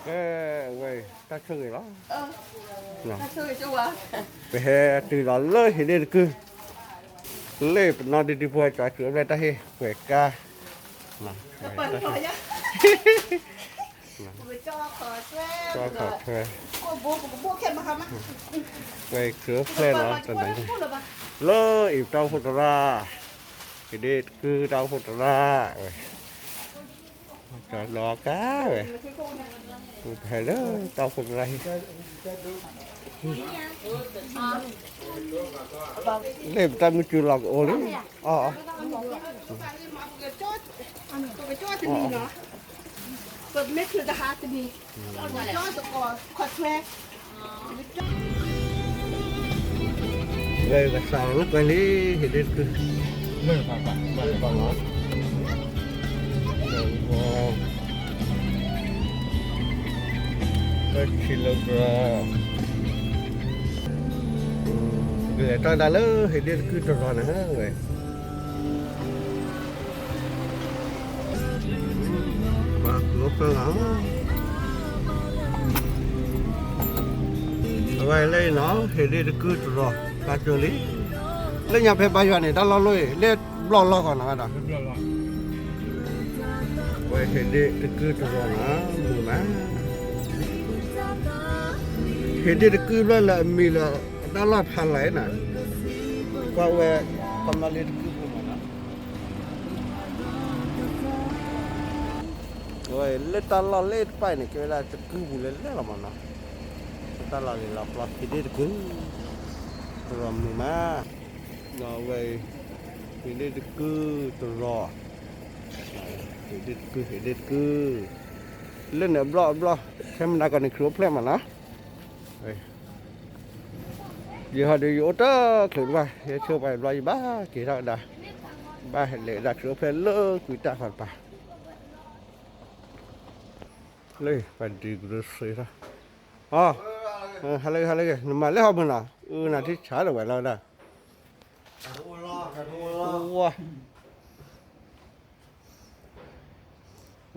ကဲ, ဝဲ တၢ်ဆိၣ်ဂ့ၤလီၤ. ပဟဲတုၤလီၤလၢဟ့ၣ်ဒ့ၣ်တကုၢ်, လၢပနီၢ်ဒံးဒံးဖိဟဲကၠီၤခရံာ်အိၣ်ဖျဲၣ်တၢ်ဟ့ၣ်ပှဲၤကါ, ကၠီၤခီၣ်ထွဲ, ပှဲၤခရံာ်အိၣ်ဖျဲၣ်လီၤတနံၤ, လၢအံၤပတၢ်အိၣ်ဖှိၣ်သရၣ်, ဟ့ၣ်ဒ့ၣ်တကုၢ်တၢ်အိၣ်ဖှိၣ်သရၣ်ဝဲ ကဒီကါဝဲ, ပဟဲလၢတၢ်အိၣ်ဖှိၣ်သရၣ်ဟံၣ်, လၢပတၢ်မုၢ်စူၤလီၤကအိၣ်လံ, အီ, ဝဲကစးလီၤလၢပှဲၤလံ, ဟ့ၣ်ဒ့ၣ်တကုၢ်, လၢပှဲၤလီၤ, ပထံၣ်လၢပှဲၤ, ကလဲၤထီၣ်ဒၣ်လၢဟ့ၣ်ဒ့ၣ်တကုၢ်တရီၤန့ၣ်ဝဲ ပှၤကျိဖျၢၣ်လီၤ, အဝဲလၢအံၤနီၤ ဟ့ၣ်ဒ့ၣ်တကုၢ်တရီၤ ဘၣ်ကၠိလံ, လၢညါဖဲဘါယွၤန့ၣ် တၢ်လီၢ်လီၢ်အံၤ လၢဘျီၣ်လီၢ်ဂီၤနီၤဝဲဒီး, ဝဲဟ့ၣ်ဒ့ၣ်တကုၢ်တရီၤနီၤ မုာ်မး, ဟ့ၣ်ဒ့ၣ်တကုၢ်ဖျၢၣ်လၢအမံၤလၢ အတၢ်လီၢ်ဖးလဲၢ်နီၤ, ကွၢ်ဝဲ ကမၤလ့တကုၢ်ဖိမးနီၤ ဝဲလၢတၢ်လီၢ်လၢတပၢ်အံၤန့ၣ် ကဲဝဲဒၣ်တကုၢ်ပူၤလၢလဲၣ်လီၤမးနီၤ, တၢ်လီၢ်လံၤလီၤပျီ ဟ့ၣ်ဒ့ၣ်တကုၢ်, တရီၤမုာ်မး, ဝဲ ဟ့ၣ်ဒ့ၣ်တကုၢ်တရီၤ, ဟ့ၣ်ဒ့ၣ်တကုၢ် ဟ့ၣ်ဒ့ၣ်တကုၢ်, လၢန့ၣ်အဘျီၣ်အဘျီၣ် ထဲမနၤကီၢ်န့ၣ် ခရံာ်အိၣ်ဖျဲၣ်မးနီၤ ယဟီဒီးယအိၣ်တချုးတဘၣ် ယဆိပှၤဘျီယဘၣ်က့ၤထီၣ်ကဒါ, ဘၣ်လဲၤဒၣ်ခရံာ်အိၣ်ဖျဲၣ်လၢကွံာ်တၢ်ဃီတပၤ, လၢပှၤဒံကရၢစ့ထီၣ်, ဟါလၢဂ့ၤ ဟါလၢဂ့ၤ နမၤလၢဟီမုၢ်နီၤ အုနၤထံဆါလၢဝဲလီၤဒၣ်, ဝဲ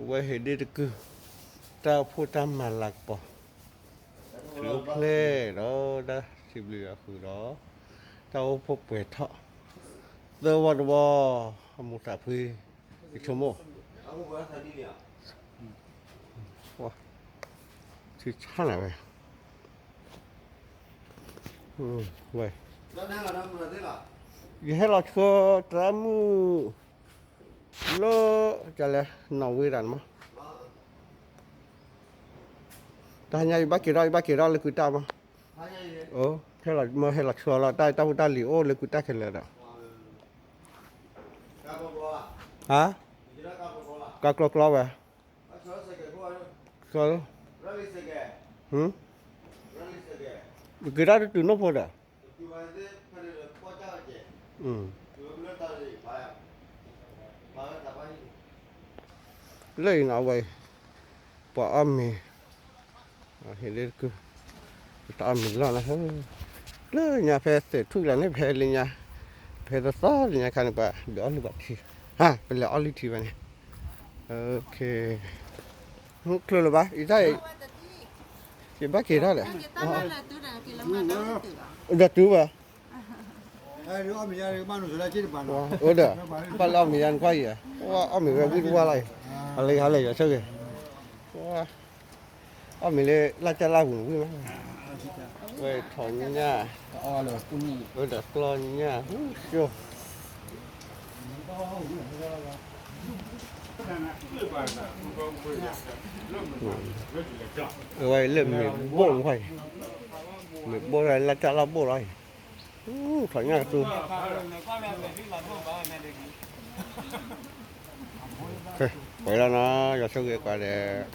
ဝဲဟ့ၣ်ဒ့ၣ်တကုၢ်, တၢ်အိၣ်ဖှိၣ်တၢ်မၤလၤကပီၤ, ခရံာ်အိၣ်ဖျဲၣ်ဒီးတၢ်စံးဘျုးအဃုာ်ဒီး, တၢ်အိၣ်ဖှိၣ်ပှဲၤထီၣ်, သၢဝီတဝီ, အမိၢ်သးဖှံ, ယဆိကမိၣ်, ထံဆါနၤဝဲ, ဝဲ, ယဟဲလီၤဆှၢသရၣ်မုၣ် လၢ ကလဲၣ် နီၣ်ဝ့တၢ်န့ၣ်မး, တဟါညါယဘၣ်က့ၤထီၣ် ယဘၣ်က့ၤထီၣ်လၢကွံာ်တၢ်မး, အိ ဟဲလီၤ မ့ၢ်ဟဲလီၤဆှၢလီၤ တၢ်တၢ်ဖိတၢ်လံၤအိၣ်လၢကွံာ်တၢ်ခဲလၢာ်ဒီး, ဟါ, ကကျီကျီဝဲ, ကကျီ, က့ၤထီၣ်တတုၤနီၢ်ဖိဒီး လၢအံၤနီၤဝဲ, ပှၤအီၣ်မ့ၤ, ဟ့ၣ်လၢတကုၢ်, ပတၢ်အီၣ်မ့ၤလီၢ်လၢ, လၢညါဖဲသဲးထူၣ်လီၤန့ၣ် ဖဲလၢညါ, ဖဲသီသီလၢညါခါန့ၣ် ပှၤဒုးအီၣ်လုၢ်ဘၣ်ထံ, ဟါ ပလဲၤအီၣ်လုၢ်ထံဘၣ်န့ၣ်, မုၢ်ချၢလၢၤဘၣ် အံၤတၢ်, ယဘၣ်က့ၤထီၣ်လဲၣ်, ဒီးတုၤဘၣ် အိၣ်ဒီး, ဘၣ်လၢအီၣ်မ့ၤယါနကွၢ်အံၤ, အီၣ်မ့ၤဝဲဝံၣ်တဝါလီၤအံၤ, ဟါလၢဟါလၢယွၤဆိၣ်ဂ့ၤ, အီၣ်မ့ၤလၢလၢ်ကၢ်လၢ်ပူၤန့ၣ်ဝံၣ်မး, ဝဲထီၣ်ညၣ်, ဝဲဒီးကျီညၣ်, ဝဲလၢမ့ၤဘိၣ်နကွၢ်အံၤ, မ့ၤဘိၣ်လၢလၢ်ကၢ်လၢ်ဘိၣ်လီၤအံၤ, ထီၣ်ညၣ်ကသူ, ပှဲၤလီၤနီၤ ယွၤဆိၣ်ဂ့ၤကွၢ်ဒီး